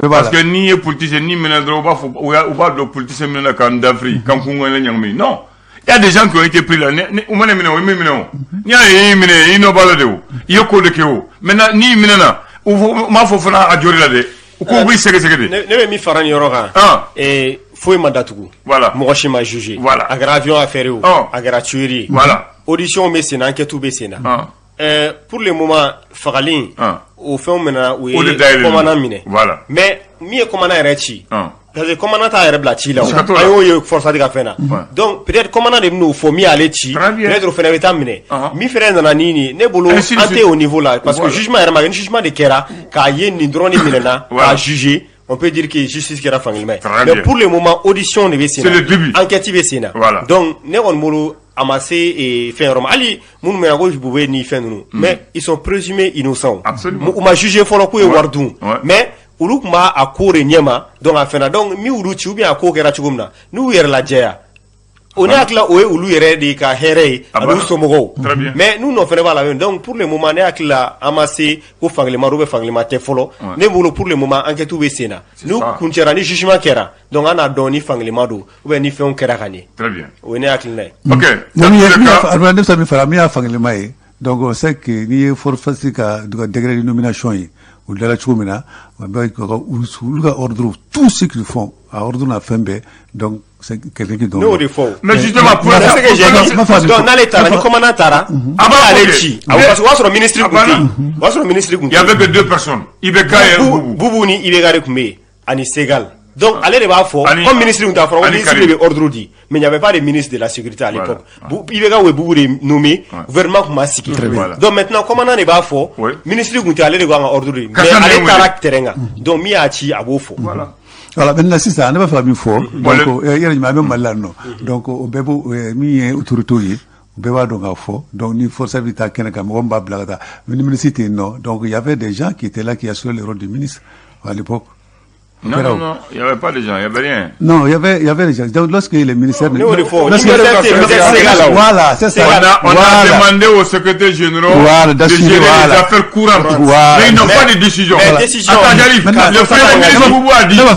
Parce que n'i ye politicien n'i minɛ dɔrɔn, u b'a fɔ u b'a dɔn politicien minɛ k'an dafiri, k'an kun ɲagami. Non, il y a des gens qui ont été pris là. U mana minɛ o, i minɛ o, n'i y'a ye i minɛ, i nɔ b'a la de. O i ye ko de kɛ. O maintenant, n'i minɛna, u m'a fɔ fana a jɔr'i la dɛ, u ko u b'i sɛgɛsɛgɛ de. Ne bɛ min fara nin yɔrɔ kan, foyi ma datugu. Mɔgɔ si ma jugé. A kɛra avion affaire ye o, a kɛra tuerie ye. Audition bɛ sen na, enquête bɛ sen na. Pour le moment, fagali o fɛnw minɛ, u ye commandant minɛ. Mais min ye commandant yɛrɛ ci, parce que commandant t'a yɛrɛ bila ci la, an y'o ye Forsat ka fɛn na. Donc peut-être commandant de bɛn'o fɔ min y'ale ci, peut-être o fana bɛ taa minɛ. Min fana nana ni nin, ne bolo, an tɛ o niveau la, parce que jugement yɛrɛ ma kɛ. Ni jugement de kɛra k'a ye nin dɔrɔn de minɛna k'a juger, on peut dire que justice kɛra fankelen ye. Mais pour le moment, audition de bɛ sen na, enquête bɛ sen na. Donc ne kɔni bolo, a ma se fɛn yɔrɔ ma. Hali minnu bɛ ko Bube ni fɛn ninnu, mais ils sont présumés innocents. U ma jugé fɔlɔ k'u ye wari dun, mais olu tun b'a a ko de ɲɛma. Donc a fɛnna, donc min y'olu ci ou bien a ko kɛra cogo min na, n'u yɛrɛ lajɛya o, ne hakili la, o ye olu yɛrɛ de ka hɛrɛ ye ani u somɔgɔw. Mais n'u nɔ fɛnɛ b'a la. Donc pour le moment, ne hakili la, an ma se ko fankelen ou bien fankelen tɛ fɔlɔ. Ne bolo, pour le moment, enquête bɛ sen na. N'u kuncɛra, ni jugement kɛra, donc an n'a dɔn ni fankelen don ou bien ni fɛnw kɛra ka ɲɛ. O ye ne hakilina ye. Ok. Ne bɛ se min fara min y'a fankelen ye, donc on sait que n'i ye Forfasi ka décret de nomination ye, u dala cogo min na, olu ka ordre, tout ce qu'ils font, a ordre n'a fɛn bɛɛ, donc c'est quelqu'un qui donne. Ne y'o de fɔ. Mais justement, pour ça, ce que j'ai dit, donc n'ale taara, ni commandant taara, a b'ale ci, parce que o y'a sɔrɔ ministre tun tɛ yen, o y'a sɔrɔ ministre tun tɛ yen. Il y avait que deux personnes, IBK et Boubou. Boubou ni IBK de tun bɛ yen ani Segal. Donc ale de b'a fɔ, comme ministre tun t'a fɔra ko ministre de bɛ ordre di, mais il n'y avait pas de ministre de la sécurité à l'époque. IBK ye Boubou de nommé, gouvernement tun ma sigi. Donc maintenant, commandant de b'a fɔ, ministre tun tɛ, ale de kan ka ordre di, mais ale taara terrain kan, donc min y'a ci, a b'o fɔ. Voilà, maintenant sisan, ne b'a fɛ ka min fɔ, donc yɛrɛ jumɛn, an bɛ Mali la nɔ, donc o bɛɛ b'o min ye autorité ye, o bɛɛ b'a dɔn k'a fɔ, donc ni force bɛ taa kɛnɛ kan, mɔgɔ min b'a bila ka taa, ni ministre tɛ yen nɔ, donc il y avait des gens qui étaient là, qui assuraient le rôle du ministre à l'époque. Non, non, non, il n'y avait pas de gens, il n'y avait rien. Non, il y avait des gens. Donc, lorsque les ministères. Voilà, c'est ça. On a demandé aux secrétaires généraux de gérer les affaires courantes. Mais ils n'ont pas de décision. Mais décision. Attends, j'arrive. Le premier ministre Boubou a dit. Non, non,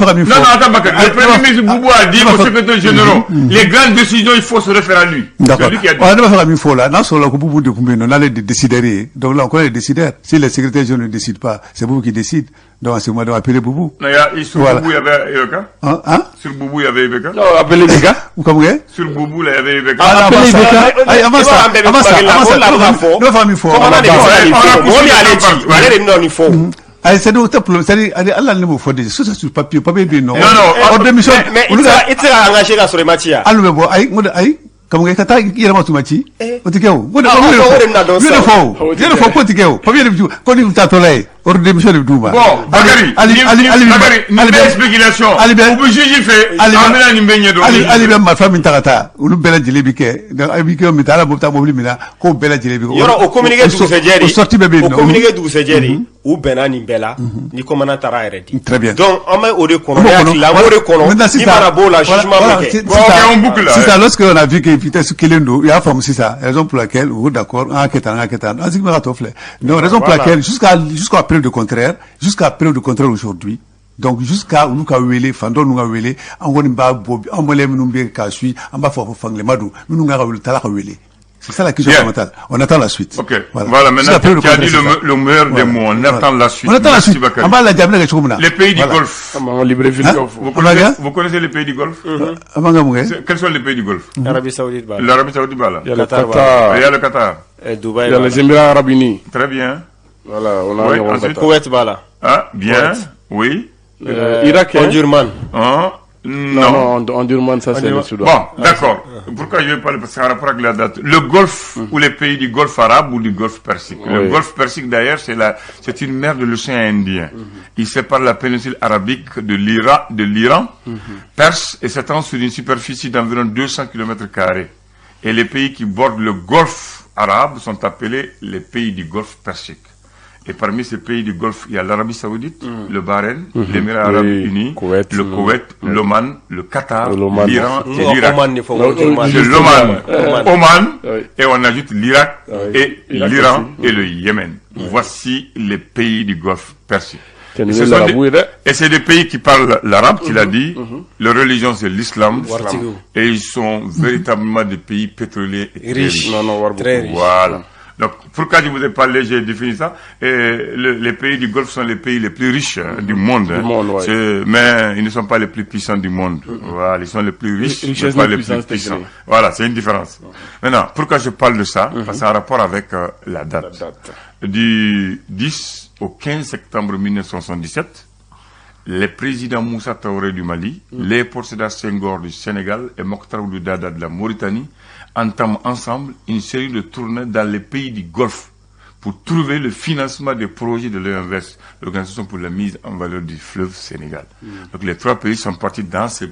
attends, Bakary. Le premier ministre Boubou a dit aux secrétaires généraux, les grandes décisions, il faut se référer à lui. D'accord. C'est lui qui a dit. On va faire min fɔ la, n'a sɔrɔ ko Boubou de tun bɛ yen nɔ, n'ale de décideur ye. Donc là, on connaît les décideurs. Si les secrétaires généraux ne décident pas, c'est Boubou qui décide. Donc, à ce moment, on doit appeler Boubou. Non, il y a, sur Voilà. Boubou, il y avait IBK. Hein, hein? Sur Boubou, il y avait IBK. Non, appelez IBK. Ou comme Sur Boubou, là, il y avait IBK. Ah, avant ça, avant ça, avant ça, avant ça, ne b'a fɔ min fɔ. Commandant de bɛ se ka nin fɔ, mɔgɔ min y'ale ci, ale de bɛna nin fɔ. Ayi, c'est o tɛ problème, c'est à dire ala ne m'o fɔ de, ça c'est sur papier, papier bɛ yen nɔ. Non, non. Ordre de mission. Mais i tɛ se ka engagé ka sɔrɔ i ma ci yan. Hali bɛ bɔ, ayi, n ko de, ayi. Karamɔgɔ ka taa i yɛrɛ ma tuma ci, o tɛ kɛ o. N ko de, Ah, o de o de bɛna dɔn fɔ, o de fɔ, o de fɔ k'o tɛ kɛ o. Papier de bɛ d'u, ko ni taatɔ la ye, ordre de mission de bɛ d'u ma. Bon, Bakary, Ali Ali Ali Bakary, nin bɛɛ spéculation. Ali bɛ U bɛ juge fɛ, Ali an bɛna nin bɛɛ ɲɛdɔn. Ali bɛ marifa min ta ka taa, olu bɛɛ lajɛlen bi kɛ. Donc a bɛ kɛ min ta, ala bɛ taa mobili min na, k'o bɛɛ lajɛlen bi kɛ. Yɔrɔ o communiqué dugusɛjɛ de, o sortie bɛɛ bɛ yen o nɔ. Communiqué dugusɛjɛ de, u bɛnna nin bɛɛ la, ni commandant taara a yɛrɛ di. Très bien. Donc an bɛ o de kɔnɔ, ne hakili la, an b'o de kɔnɔ, ni mana b'o la, jugement bɛ kɛ. Bon, ok, on boucle là. Sisan, lorsque on a vu que vitesse kelen don, u y'a faamu sisan, raison pour laquelle u ko d'accord, an ka kɛ tan, an ka kɛ tan, an sigi bɛ ka tɔ filɛ. Donc raison pour laquelle jusqu'à preuve de contraire, jusqu'à preuve de contraire aujourd'hui, donc jusqu'à olu ka wele, fan dɔ ninnu ka wele, an kɔni b'a bɔ, an malien minnu bɛ k'a suit, an b'a fɔ ko fankelen don, minnu kan ka wele, taala ka wele. C'est ça la question fondamentale. On attend la suite. Ok. Voilà, maintenant, tu as dit le meilleur des mots. On attend la suite. On attend la suite. On va la diable. Les pays du Golfe. Hein? Vous connaissez les pays du Golfe? Quels sont les pays du Golfe? L'Arabie Saoudite. L'Arabie Saoudite, voilà. Il y a le Qatar. Il y a le Qatar. Et Dubaï. Il y a les Émirats Arabes Unis. Très bien. Voilà, on a Oui, ensuite, Koweït, voilà. Ah, bien. Oui. Irak. Omdurman. Hein? Non, non, Omdurman, ça c'est le Soudan. Bon, d'accord. Pourquoi je vais parler? Parce que ça a rapport avec la date. Le Golfe ou les pays du Golfe arabe ou du Golfe Persique. Le Golfe Persique d'ailleurs, c'est une mer de l'océan Indien. Il sépare la péninsule arabique de l'Iran, perse, et s'étend sur une superficie d'environ 200 km carrés. Et les pays qui bordent le Golfe arabe sont appelés les pays du Golfe Persique. Et parmi ces pays du Golfe, il y a l'Arabie Saoudite, le Bahreïn, l'Émirat Arabe Uni, Koweït, le Koweït, l'Oman, le Qatar, l'Iran et l'Irak. C'est l'Oman, Oman, et on ajoute l'Irak et l'Iran et le Yémen. Voici les pays du Golfe Persique. Et c'est des pays qui parlent l'arabe, tu l'as dit. Leur religion, c'est l'islam. Et ils sont véritablement des pays pétroliers et riches. Non, non, très riches. Voilà. Donc, pourquoi je vous ai parlé, j'ai défini ça. Et les pays du Golfe sont les pays les plus riches du monde. Du monde, ouais. Mais ils ne sont pas les plus puissants du monde. Voilà, ils sont les plus riches, mais pas les plus puissants. Voilà, c'est une différence. Maintenant, pourquoi je parle de ça? Parce que c'est un rapport avec la date. Du 10 au 15 septembre 1977, les présidents Moussa Traoré du Mali, Léopold Sédar Senghor du Sénégal et Mokhtar Ould Dada de la Mauritanie entament ensemble une série de tournées dans les pays du Golfe pour trouver le financement des projets de l'OMVS, l'Organisation pour la mise en valeur du fleuve Sénégal. Donc les trois pays sont partis dans ces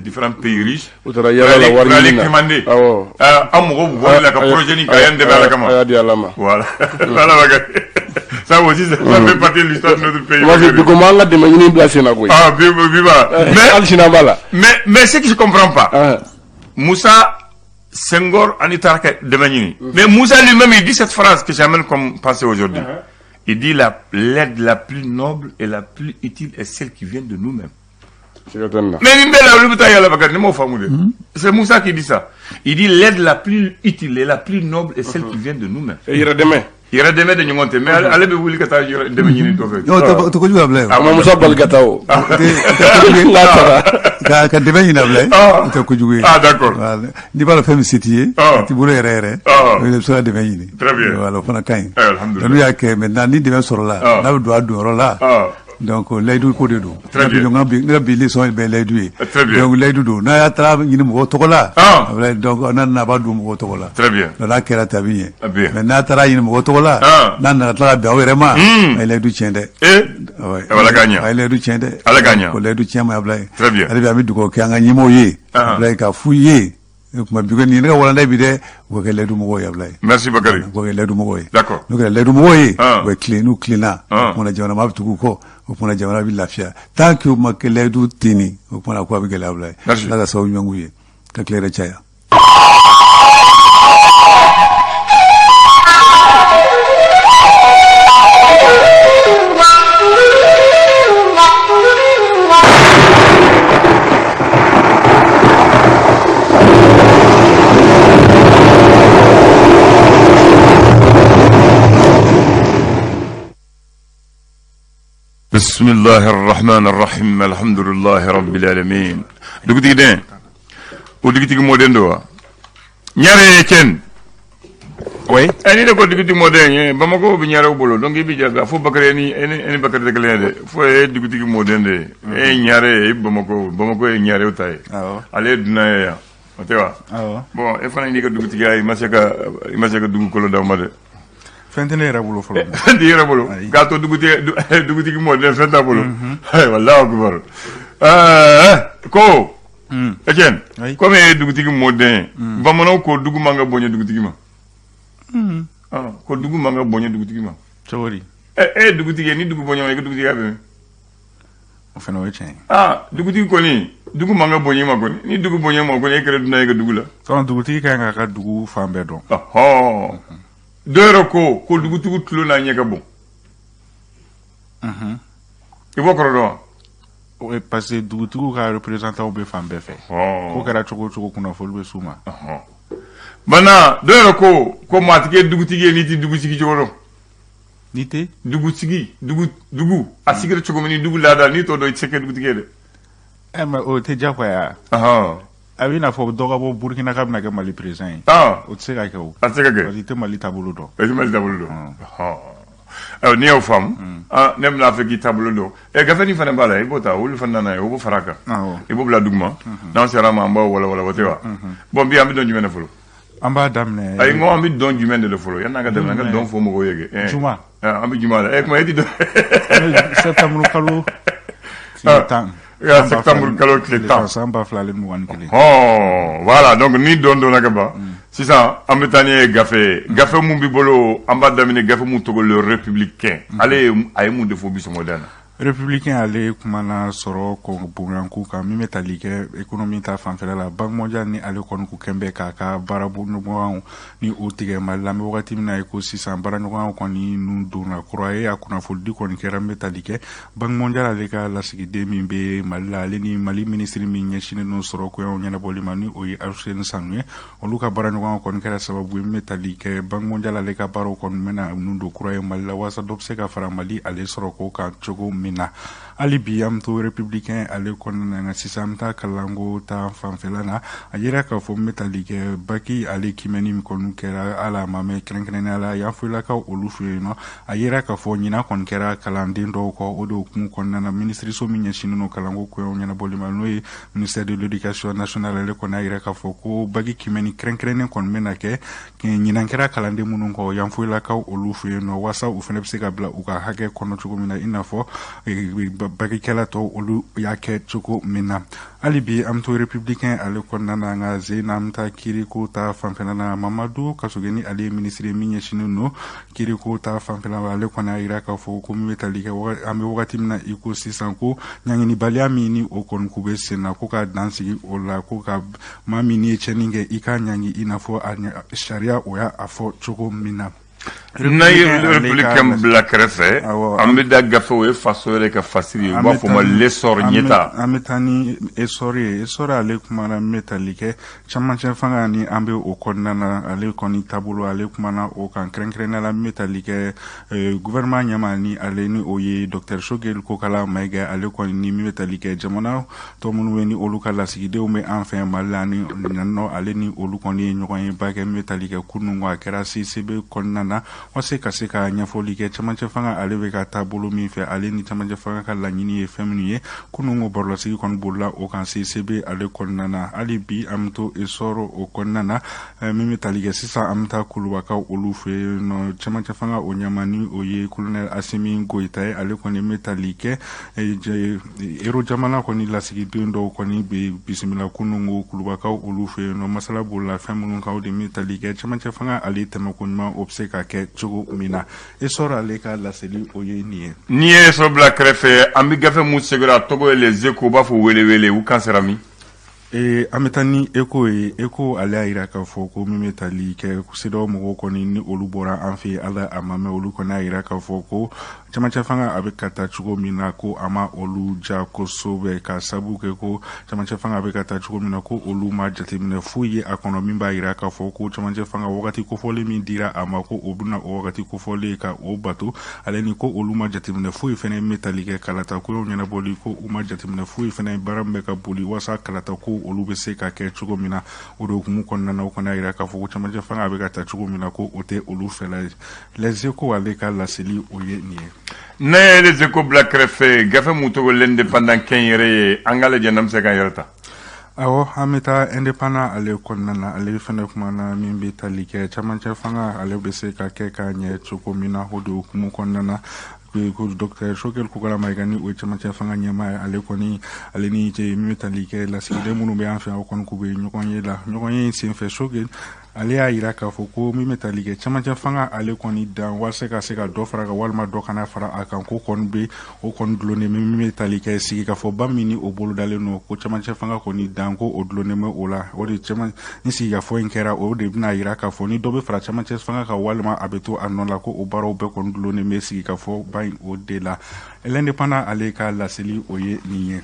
différents pays riches pour aller commander. Voilà. Voilà. Ça aussi, ça fait partie de l'histoire de notre pays. Moi, je Ah, mais ce que je ne comprends pas, Moussa Senghor Anitarka Demanini. Mais Moussa lui-même, il dit cette phrase que j'amène comme pensée aujourd'hui. Il dit l'aide la plus noble et la plus utile est celle qui vient de nous-mêmes. Mais c'est Moussa qui dit ça. Il dit l'aide la plus utile et la plus noble est celle qui vient de nous-mêmes. Il y a des de ɲɔgɔn mais ale bɛ wuli ka taa dɛmɛ ɲini dɔ fɛ. Non, o tɛ kojugu Ablaye. A ma Musa bali ka taa o. Ka dɛmɛ ɲini Ablaye. O tɛ kojugu ye. Ah d'accord. N'i b'a dɔn fɛn min se t'i ye. A t'i bolo yɛrɛ yɛrɛ. I bɛ se ka dɛmɛ ɲini. Très bien. Voilà, o fana ka ɲi. Alhamdulillah. N'u y'a kɛ maintenant ni dɛmɛ sɔrɔla n'a bɛ don a donyɔrɔ la. Donc layidu ko de don. Très bien. Ne ka bi leçon bɛɛ layidu ye. Très bien. Donc layidu don n'a y'a taara ɲini mɔgɔ tɔgɔ la. Donc n'a nana a b'a don mɔgɔ tɔgɔ la. Très bien. Donc n'a kɛra ten a bɛ ɲɛ. A bɛ ɲɛ. Mais n'a taara ɲini mɔgɔ tɔgɔ la. N'a nana tila ka bɛn aw yɛrɛ ma. A ye layidu tiɲɛ dɛ. Ee. Ala k'a ɲɛ. A ye layidu tiɲɛ dɛ. Ala k'a ɲɛ. O layidu tiɲɛ ma Ablaye. Très bien. Hali bi an bɛ dugawu kɛ an ka ɲɛmɔgɔw ye. Ablaye k'a f'u ye. Kuma bi nin ne ka walanda bi dɛ u ka kɛ layidu mɔgɔw ye Ablaye. Merci Bakary. U ka kɛ layidu mɔgɔw ye. D'accord. N'u kɛra layidu mɔgɔw ye. U bɛ tilen n'u tilenna. O kumana jamana maa bɛ tugu u kɔ. O kumana jamana bɛ lafiya. Tant que u ma kɛ layidu tenni o kumana ko a bɛ gɛlɛya Ablaye. Merci. Ala ka sababu ɲuman k'u ye ka tile yɛrɛ caya. بسم الله الرحمن الرحيم الحمد لله رب العالمين dugutigi den o dugutigi mɔden don wa ɲare Etienne. Oui. Ni ne ko dugutigi mɔden ye Bamakɔ bɛ ɲarew bolo donc i b'i jaabi fo Bakary ni ni Bakary tɛ kelen ye dɛ fo e ye dugutigi mɔden de ye e ye ɲare ye e Bamakɔ Bamakɔ ye ɲarew ta ye ale ye dunan ye yan o tɛ wa. Bon e fana n'i ka dugutigiya i ma se ka dugukolo d'aw ma dɛ. Fɛn tɛ ne yɛrɛ bolo fɔlɔ. Fɛn t'i yɛrɛ bolo k'a to dugutigi mɔden fɛn t'a bolo. Ayiwa akubaru ko Etienne komi e ye dugutigi mɔden ye bamananw ko dugu man ka bonya dugutigi ma. Ko dugu man ka bonya dugutigi ma. Cogo di? E ye dugutigi ye ni dugu bonya i ka dugutigiya bɛ min? O fana o ye tiɲɛ ye. Dugutigi kɔni dugu man ka bonya i ma kɔni ni dugu bonya ma kɔni e kɛra dunan ye i ka dugu la. Dugutigi ka kan k'a ka dugu fan bɛɛ dɔn. Ɔhɔn. Dɔw yɛrɛ ko dugutigi tulo n'a ɲɛ ka bon. I b'o kɔrɔ dɔn wa? Parce que dugutigiw ka représentants bɛ fan bɛɛ fɛ. Ko kɛra cogo o cogo kunnafoni bɛ s'u ma. Maintenant dɔw yɛrɛ ko maa tɛ kɛ dugutigi ye n'i tɛ dugu sigi cogo dɔn. N'i tɛ? Dugutigi dugu a sigira cogo min ni dugu laada n'i t'o dɔn i tɛ se kɛ dugutigi ye dɛ. Mais o tɛ diyagoya ye. A bɛ n'a fɔ dɔ ka bɔ Burukina k'a bɛna kɛ Mali président ye. O tɛ se ka kɛ o. A tɛ se ka kɛ. Parce que i tɛ Mali taabolo dɔn. I tɛ Mali taabolo dɔn. Ayiwa n'i y'o faamu. Ne bɛna fɛ k'i taabolo dɔn. Gafe nin fana b'a la i b'o ta olu fana nana ye o b'o fara a kan. I b'o bila duguma. N'an sera a ma an b'o walawala o tɛ wa. Bon bi an bɛ dɔn jumɛn de fɔlɔ? An b'a daminɛ. Ayi n ko an bɛ dɔn jumɛn de fɔlɔ yanni an ka daminɛ an ka dɔn fɔ mɔgɔw ye kɛ. Juma. An bɛ juma la kuma e ti dɔn. Septembre kalo tile 10. Septembre kalo tile 10. San 2021. Voilà donc ni dɔn donna ka ban sisan an bɛ taa ni ye gafe ye gafe mun b'i bolo an b'a daminɛ gafe mun tɔgɔ Le Républicain ale ye a ye mun de fɔ bi sɔgɔmada in na. Républicain ale kumana sɔrɔ bonyanko kan min bɛ tali kɛ économie ta fanfɛla la. Banque mondiale ni ale kɔni kun kɛn bɛ k'a ka baaraɲɔgɔnyaw ni o tigɛ Mali la. An bɛ wagati min na i ko sisan, baaraɲɔgɔnyaw kɔni nun donna kura ye. A kunnafonidi kɔni kɛra min bɛ tali kɛ Banque mondiale ale ka lasigiden min bɛ Mali la, ale ni Mali minisiri min ɲɛsinnen don sɔrɔ koɲɛw ɲɛnabɔli ma, ni o ye Alfousseyni Sanou ye, olu ka baaraɲɔgɔnyaw kɔni kɛra sababu ye min bɛ tali kɛ Banque mondiale ale ka baaraw kɔni bɛna nun don kura ye Mali la, walasa dɔ bɛ se ka fara Mali ale sɔrɔ ko kan cogo min na. Hali bi an bɛ to Républicain ale kɔnɔna na, nka sisan an bɛ taa kalanko ta fanfɛla la. A yira k'a fɔ min bɛ tali kɛ bac ale kimɛni min kɔni kɛra, hali a ma mɛn, kɛrɛnkɛrɛnnenya la Yanfolilakaw olu fɛ yen nɔ, a yira k'a fɔ ɲinan kɔni kɛra kalanden dɔw kɔ. O de hukumu kɔnɔna na, minisiriso min ɲɛsinnen don kalanko koɲɛw ɲɛnabɔli ma, n'o ye ministère de l'Éducation nationale, ale kɔni y'a yira k'a fɔ ko bac kimɛni kɛrɛnkɛrɛnnen kɔni bɛna kɛ ɲinan kɛra kalanden minnu kɔ Yanfolilakaw olu fɛ yen nɔ, walasa u fana bɛ se ka bila u ka hakɛ kɔnɔ cogo min na, i n'a fɔ backɛla tɔw olu y'a kɛ cogo min na. Hali bi an bɛ to Républicain ale kɔnɔna na, nka zen an bɛ taa kiiriko ta fanfɛla na. Mamadu Kasoge ni ale ye minisiri min ɲɛsinnen don kiiriko ta fanfɛla la, ale kɔni y'a yira k'a fɔ ko min bɛ tali kɛ an bɛ wagati min na i ko sisan, ko ɲanginibaliya min ni o kɔni k'u bɛ sen na, ko ka dan sigi o la, ko ka maa min ye tiɲɛni kɛ, i k'a ɲangi i n'a fɔ a sariya o y'a fɔ cogo min na. N'an ye Républicain bila kɛrɛfɛ, an bɛ da gafe, o ye faso yɛrɛ ka fasiri ye, u b'a fɔ o ma L'Essor, ɲɛta. An bɛ taa ni Essor ye. Essor ale kumana min bɛ tali kɛ camancɛ fanga ni an bɛ o kɔnɔna na, ale kɔni taabolo, ale kumana o kan, kɛrɛnkɛrɛnnenya la min bɛ tali kɛ gouvernement ɲɛmaa ni ale ni o ye docteur Choguel Kokalla Maïga, ale kɔni ni min bɛ tali kɛ jamana tɔ minnu bɛ ni olu ka lasigidenw bɛ an fɛ Mali la ni nɔ, ale ni olu kɔni ye ɲɔgɔn ye ba kɛ min bɛ tali kɛ kunun, a kɛra CICB kɔnɔna na, walasa ka se ka ɲɛfɔli kɛ camancɛ fanga ale bɛ ka taabolo min fɛ, ale ni camancɛ fanga ka laɲini ye fɛn minnu ye. Kunun ko barolasigi kɔni bolila o kan CICB ale kɔnɔna na. Hali bi an bɛ to Essor o kɔnɔna na, min bɛ tali kɛ sisan an bɛ taa Kulubakaw olu fɛ yen nɔ. Camancɛ fanga o ɲɛmaa ni o ye colonel Assimi Goïta ye, ale kɔni bɛ tali kɛ Euro jamana kɔni lasigiden dɔw kɔni bɛ bisimila kunun ko Kulubakaw olu fɛ yen nɔ. Masala bolila fɛn minnu kan, o de bɛ tali kɛ camancɛ fanga ale tɛmɛko ɲuman o bɛ se ka kɛ cogo min na. Essor ale ka laseli o ye nin ye. N'i ye Essor bila kɛrɛfɛ, an bɛ gafe mun sɛgɛrɛ, a tɔgɔ ye Les Échos, u b'a fɔ welewele, u kan sera min? An bɛ taa ni Écho ye. Écho ale y'a jira k'a fɔ ko min bɛ tali kɛ CEDEAO mɔgɔw kɔni ni olu bɔra an fɛ yen, ala a ma mɛn, olu kɔni y'a jira k'a fɔ ko camancɛ fanga a bɛ ka taa cogo min na, ko a ma olu ja kosɛbɛ, ka sabu kɛ ko camancɛ fanga bɛ ka taa cogo min na, ko olu ma jateminɛ foyi ye a kɔnɔ min b'a jira k'a fɔ ko camancɛ fanga wagati kofɔlen min dira a ma, ko o bɛna o wagati kofɔlen ka o bato. Ale ni ko olu ma jateminɛ foyi fɛnɛ min bɛ tali kɛ kalata koɲɛw ɲɛnabɔli, ko u ma jateminɛ foyi fɛnɛ baara min bɛ ka boli walasa kalata ko olu bɛ se ka kɛ cogo min na. O de hukumu kɔnɔna na, o kɔni y'a jira k'a fɔ ko camancɛ fanga a bɛ ka taa cogo min na, ko o tɛ olu fɛla ye. Les Échos ale ka laseli o ye nin ye. Ne ye Les Échos bila kɛrɛfɛ, gafe mun tɔgɔ L'Indépendant, kɛnyɛrɛ ye, an k'a lajɛ n'an bɛ se k'an yɛrɛ ta. Awɔ, an bɛ taa Indépendant ale kɔnɔna na. Ale fɛnɛ kumana min bɛ tali kɛ camancɛ fanga ale bɛ se ka kɛ ka ɲɛ cogo min na. O de hukumu kɔnɔna na, ko docteur Choguel Kokalla Maïga ni o ye camancɛ fanga ɲɛmaa ye, ale kɔni ale ni cɛ min bɛ tali kɛ lasigiden minnu bɛ an fɛ yan, o kɔni k'u bɛ ɲɔgɔn ye la. Ɲɔgɔn ye senfɛ, Choguel ale y'a jira k'a fɔ ko min bɛ tali kɛ camancɛ fanga ale kɔni dan walasa ka se ka dɔ fara kan walima dɔ kana fara a kan, ko kɔni bɛ o kɔni dulonnen bɛ min bɛ tali kɛ sigikafɔba min ni o bolodalen don, ko camancɛ fanga kɔni dan ko o dulonnen bɛ o la. O de caman ni sigikafɔ in kɛra, o de bɛna jira k'a fɔ ni dɔ bɛ fara camancɛ fanga kan walima a bɛ to a nɔ la, ko o baaraw bɛɛ kɔni dulonnen bɛ sigikafɔba in o de la. L'Indépendant ale ka laseli o ye nin ye.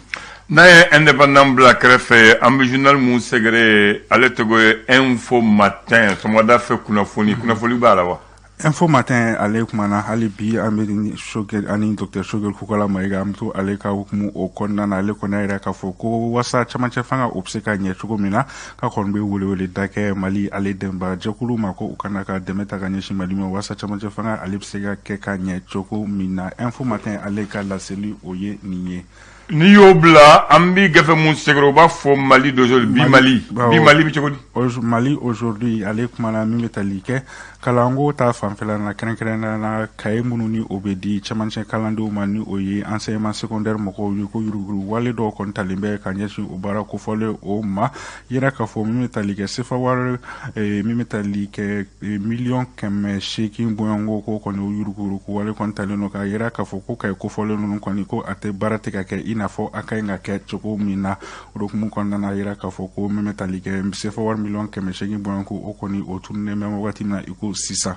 N'a ye Indépendant bila kɛrɛfɛ, an bɛ journal mun sɛgɛrɛ, ale tɔgɔ ye Info Matin, sɔgɔmada fɛ kunnafoni, kunnafoni b'a la wa? Info Matin ale kumana hali bi an bɛ Choguel ani docteur Choguel Kokalla Maïga, an bɛ to ale ka hukumu o kɔnɔna na. Ale kɔni y'a jira k'a fɔ ko walasa camancɛ fanga o bɛ se ka ɲɛ cogo min na, k'a kɔni bɛ welewele da kɛ Mali ale dɛmɛba jɛkulu ma, ko u kana ka dɛmɛ ta ka ɲɛsin Mali ma, walasa camancɛ fanga ale bɛ se ka kɛ ka ɲɛ cogo min na. Info Matin ale ka laseli o ye nin ye. N'i y'o bila, an bɛ gafe mun sɛgɛrɛ, u b'a fɔ Mali d'aujourd'hui, bi Mali, bi Mali bɛ cogo di? Mali aujourd'hui, ale kumana min bɛ tali kɛ kalanko ta fanfɛla na, kɛrɛnkɛrɛnnenya la kaye minnu ni o bɛ di cɛmancɛ kalandenw ma, ni o ye enseignement secondaire mɔgɔw ye, ko yuruguyurugu wale dɔw kɔni talen bɛ ka ɲɛsin o baara kofɔlen o ma. Yira k'a fɔ min bɛ tali kɛ sefa wari, min bɛ tali kɛ 800 000 000 bɔɲɔgɔnko, ko kɔni o yuruguyurugu wale kɔni talen don, k'a yira k'a fɔ ko kaye kofɔlen ninnu kɔni, ko a tɛ baara tɛ ka kɛ i n'a fɔ a ka ɲi ka kɛ cogo min na. O hukumu kɔnɔna na, yira k'a fɔ ko min bɛ tali kɛ sefa wari 800 000 000 bɔɲɔgɔnko, o kɔni o tununnen bɛ wagati min na i ko sisan.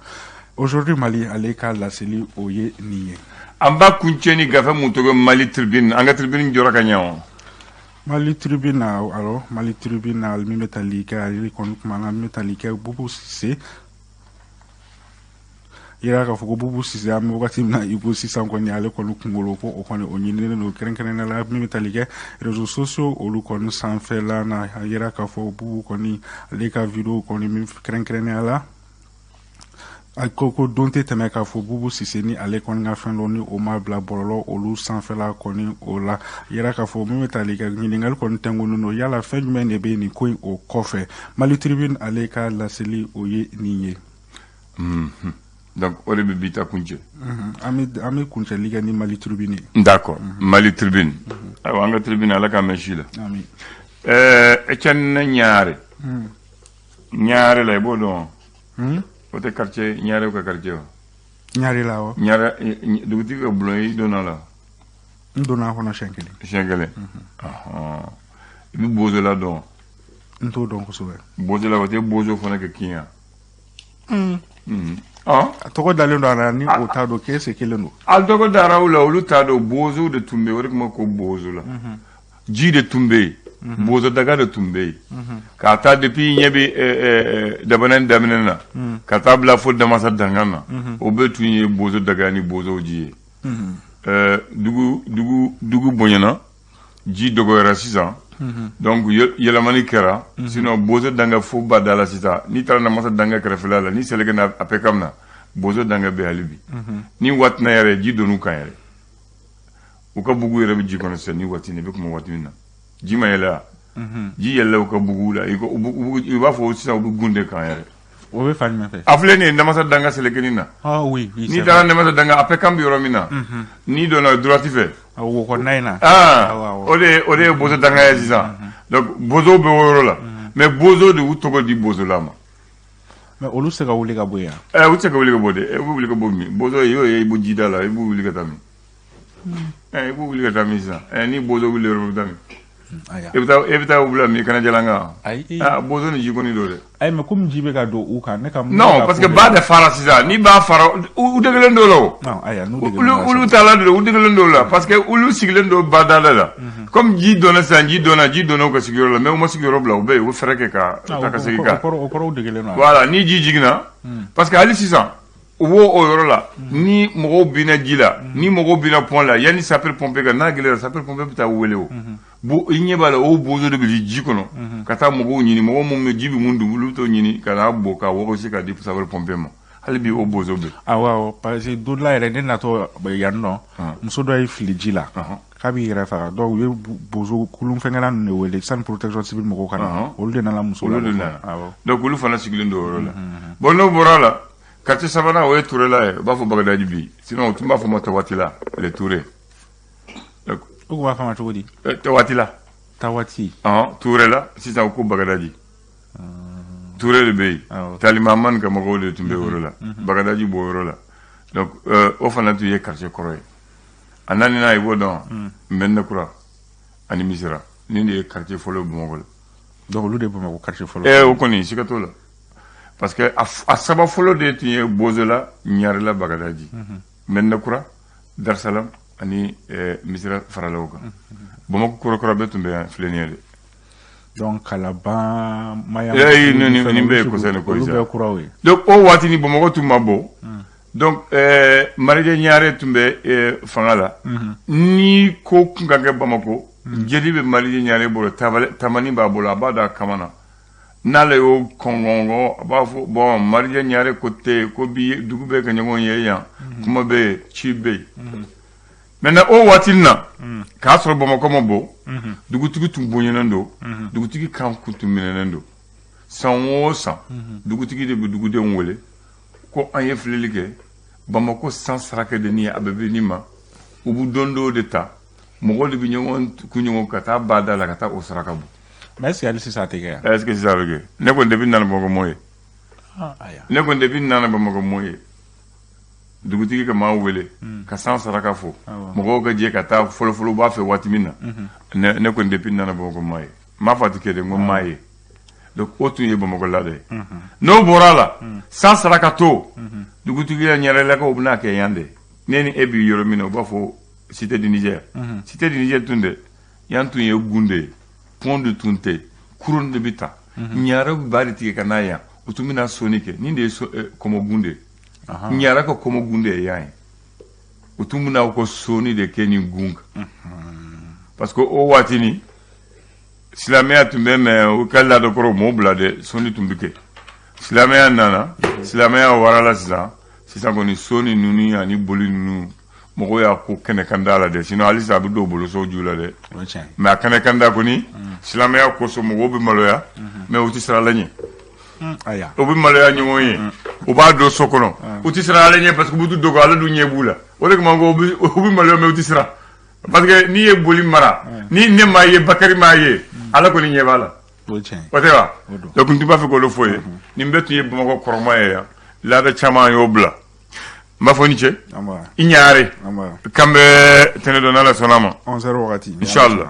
Aujourd'hui Mali, ale ka laseli o ye nin ye. An b'a kuncɛ ni gafe mun tɔgɔ Mali Tribune. An ka Tribune jɔra ka ɲɛ o. Mali Tribune na, alors Mali Tribune na, min bɛ tali kɛ, ale kɔni kumana min bɛ tali kɛ Bubu Sise, yira k'a fɔ ko Bubu Sise, an bɛ wagati min na i ko sisan kɔni, ale kɔni kunkolo ko o kɔni o ɲininen don, kɛrɛnkɛrɛnnenya la min bɛ tali kɛ réseaux sociaux olu kɔni sanfɛla na. A yira k'a fɔ Bubu kɔni, ale ka vidéo kɔni min kɛrɛnkɛrɛnnenya la, a ko don tɛ tɛmɛ k'a fɔ Bubu Sise ni ale kɔni ka fɛn dɔ ni o ma bila bɔlɔlɔ olu sanfɛla kɔni o la. Yira k'a fɔ min bɛ tali kɛ ɲininkali kɔni tɛnkunnen don, yala fɛn jumɛn de bɛ nin ko in o kɔfɛ? Mali Tribune, ale ka laseli o ye nin ye. Donc o de bɛ bi ta kuncɛ. An bɛ kuncɛli kɛ ni Mali Tribune ye. D'accord, Mali Tribune. Ayiwa, an ka Tribune, Ala k'an mɛn si la. Amin. Etienne Ɲare. Ɲare la, i b'o dɔn? O tɛ quartier, Ɲare ka quartier wa? Ɲare la wa. Ɲare, dugutigi ka bulon, i donna la? N donna a kɔnɔ siɲɛ kelen. Siɲɛ kelen. I bɛ Bozola dɔn? N t'o dɔn kosɛbɛ. Bozola, o tɛ bozo fana kɛ kin yan? A tɔgɔ dalen don a la ni o t'a dɔn k'e kelen don. A tɔgɔ dara u la, olu t'a dɔn. Bozo de tun bɛ yen, o de tun bɛ ko bozo la. Ji de tun bɛ yen, bozo daga de tun bɛ yen. K'a ta depuis ɲɛ bɛ dabanani daminɛ na ka taa bila fo Damasa dangan na, o bɛɛ tun ye bozo daga ni bozow ji ye. Dugu bonyana, ji dɔgɔyara sisan, donc yɛlɛmani kɛra. Sinon bozo danga fo ba da la sisan, n'i taara Namasa danga kɛrɛfɛla la, ni sɛlɛkɛ na a pɛ na, bozo danga bɛ hali bi. Ni waati na yɛrɛ, ji donn'u kan yɛrɛ, u ka bugu yɛrɛ bɛ ji kɔnɔ sisan. Ni waati ni bɛ kuma, waati min na ji ma yɛlɛ, ji yɛlɛla u ka bugu la, i b'a fɔ sisan u bɛ gun de kan yɛrɛ. O bɛ fan jumɛn fɛ? A filɛ nin ye, Namasa danga sɛlɛkɛni na. Ah oui oui N'i taara Namasa danga, a pɛ kan bɛ yɔrɔ min na, n'i donna droite fɛ. Wo kɔnɔna in na. Ah, o de ye bozo danga ye sisan. Donc bozo bɛ o yɔrɔ la, mais bozo de y'u tɔgɔ di bozola ma. Mais olu tɛ se ka wuli ka bɔ yen? Ɛ, u tɛ se ka wuli ka bɔ dɛ. U bɛ wuli ka bɔ min? Bozo y'o ye, i bɔ jida la, i b'u wuli ka taa min? Ɛ, i b'u wuli ka taa min sisan? Ɛ, ni bozo wuli yɔrɔ, bɛ taa min? E bɛ taa u bila min? Kana jalanka. Ayi. Ah, bozo ni ji kɔni don dɛ. Ayi, mais komi ji bɛ ka don u kan, ne ka. Non, parce que ba de fara sisan, ni ba fara, u degelen don la o. Non, ayiwa, n'u degelen. Olu taala don, u degelen don la, parce que olu sigilen don ba da la. Comme ji donna sisan, ji donna u ka sigiyɔrɔ la, mais u ma sigiyɔrɔ bila, u bɛ yen, u bɛ fɛɛrɛ kɛ ka taa ka segin kan. O kɔrɔ, u degelen don. Voilà, ni ji jiginna, parce que hali sisan u b'o o yɔrɔ la, ni mɔgɔw binna ji la, ni mɔgɔw binna pont la, yanni sapeur pompier ka n'a gɛlɛyara, sapeur pompier bɛ taa wele. O bo, i ɲɛ b'a la, o bozo de bɛ ji kɔnɔ ka taa mɔgɔw ɲini, mɔgɔ minnu bɛ ji bɛ mun dun, olu bɛ t'o ɲini ka n'a bɔ ka wɔgɔsi ka di sapeur pompier ma. Hali bi o bozo bɛ. Awɔ, parce que don dɔ la yɛrɛ, ne natɔ yan nɔ, muso dɔ ye fili ji la k'a b'i yɛrɛ faga. Donc u ye bozo kulun fɛnkɛla ninnu de wele sani protection civile mɔgɔw ka na, olu de nana muso. Olu de nana. Donc olu fana sigilen don o yɔrɔ la. Bon, n'o bɔra la, quartier sabanan, o ye Tourela ye, u b'a fɔ Bagadaji bi, sinon u tun b'a fɔ ma Tawatila, les Touré. U tun b'a fɔ ma cogo di? Tawatila. Tawati. Ɔhɔn, Tourela, sisan u ko Bagadaji. Touré de bɛ yen, Talimaman ka mɔgɔw de tun bɛ o yɔrɔ la, Bagadaji b'o yɔrɔ la. Donc o fana tun ye quartier kɔrɔ ye. A naaninan, i b'o dɔn? Mɛnɛkura ani Misira, nin de ye quartier fɔlɔ ye Bamakɔ la. Donc olu de ye Bamakɔ quartier fɔlɔ. Ɛ, o kɔni siga t'o la, parce que a saba fɔlɔ de tun ye Bozola, Ɲarela, Bagadaji, Mɛnɛkura, Darsalam ani Misira farala o kan. Bamakɔ kɔrɔ bɛɛ tun bɛ yan filɛ nin ye dɛ. Donc Kalaban, Maya. Nin bɛɛ ye kɔsɛbɛ. Olu bɛɛ kuraw ye. Donc o waati ni Bamakɔ tun ma bɔ. Donc Marijɛ Ɲare tun bɛ fanga la. Ni ko kun ka kɛ Bamakɔ, jeli bɛ Marijɛ Ɲare bolo, tamani b'a bolo, a b'a da a kama na. N'ale y'o kɔngɔngɔ, a b'a fɔ: bon, Marijɛ Ɲare ko tɛ ko bi dugu bɛ ka ɲɔgɔn ye yan, kuma bɛ yen, ci bɛ yen. Maintenant o waati na, k'a sɔrɔ Bamakɔ ma bɔ, dugutigi tun bonyanen don, dugutigi kan kun tun minɛnen don. San o san, dugutigi de bɛ dugudenw wele ko an ye filɛli kɛ, Bamakɔ san saraka de nin ye, a bɛ bɛn nin ma. U bɛ don dɔw de ta, mɔgɔw de bɛ ɲɔgɔn kunɲɔgɔn ka taa bada la ka taa o saraka bɔ. Mais est ce que hali sisan a tɛ kɛ yan? Est ce que sisan a bɛ kɛ? Ne kɔni, depuis n nana Bamakɔ, m'o ye. Ne kɔni, depuis n nana Bamakɔ, m'o ye. Dugutigi ka maa wele ka san saraka fɔ, mɔgɔw ka jɛ ka taa. Fɔlɔfɔlɔ u b'a fɛ waati min na, ne kɔni, depuis n nana Bamakɔ, m'a ye. N m'a fɔ a tɛ kɛ dɛ, n ko m'a ye. Donc o tun ye Bamakɔ laada ye. N'o bɔra a la, san saraka to, dugutigi ya ɲarelakaw bɛna kɛ yan de. Ne ni e bi yɔrɔ min na, u b'a fɔ Cité du Niger. Cité du Niger tun dɛ, yan tun ye gun de ye, pont de tun tɛ, kurun de bɛ ta. Ɲarew bɛ ba de tigɛ ka n'a yan, u tun bɛna sonni kɛ. Nin de ye kɔmɔgun de ye, ɲara ka kɔmɔgun de ye yan ye. U tun bɛna u ka sonni de kɛ nin gun kan, parce que o waati ni silamɛya tun bɛ, mais u ka laada kɔrɔ mɔɔw bila dɛ, sonni tun bɛ kɛ. Silamɛya nana, silamɛya warala. Sisan sisan kɔni, sonni ninnu ani boli ninnu, mɔgɔw y'a ko kɛnɛ kan da la dɛ. Sinon halisa a bɛ dɔw bolo so ju la dɛ, mais a kɛnɛ kan da kɔni, silamɛya kosɔn, mɔgɔw bɛ maloya, mais u tɛ siran Ala ɲɛ. U bɛ maloya ɲɔgɔn ye, u b'a don so kɔnɔ, u tɛ siran Ala ɲɛ, parce que u b'u dogo, Ala dun ɲɛ b'u la. O de kama ko u bɛ maloya, mais u tɛ siran, parce que n'i ye boli mara, ni ne m'a ye, Bakari m'a ye, Ala kɔni ɲɛ b'a la. O tɛ wa? Donc n tun b'a fɛ k'olu fɔ ye. Nin bɛɛ tun ye Bamakɔ kɔrɔma ye. Yan laada caman y'o bila. N b'a fɔ ni ce i ɲaare, k'an bɛ tɛnɛ dɔn, n'Ala sɔnna a ma. 11 wagati. Inchallah.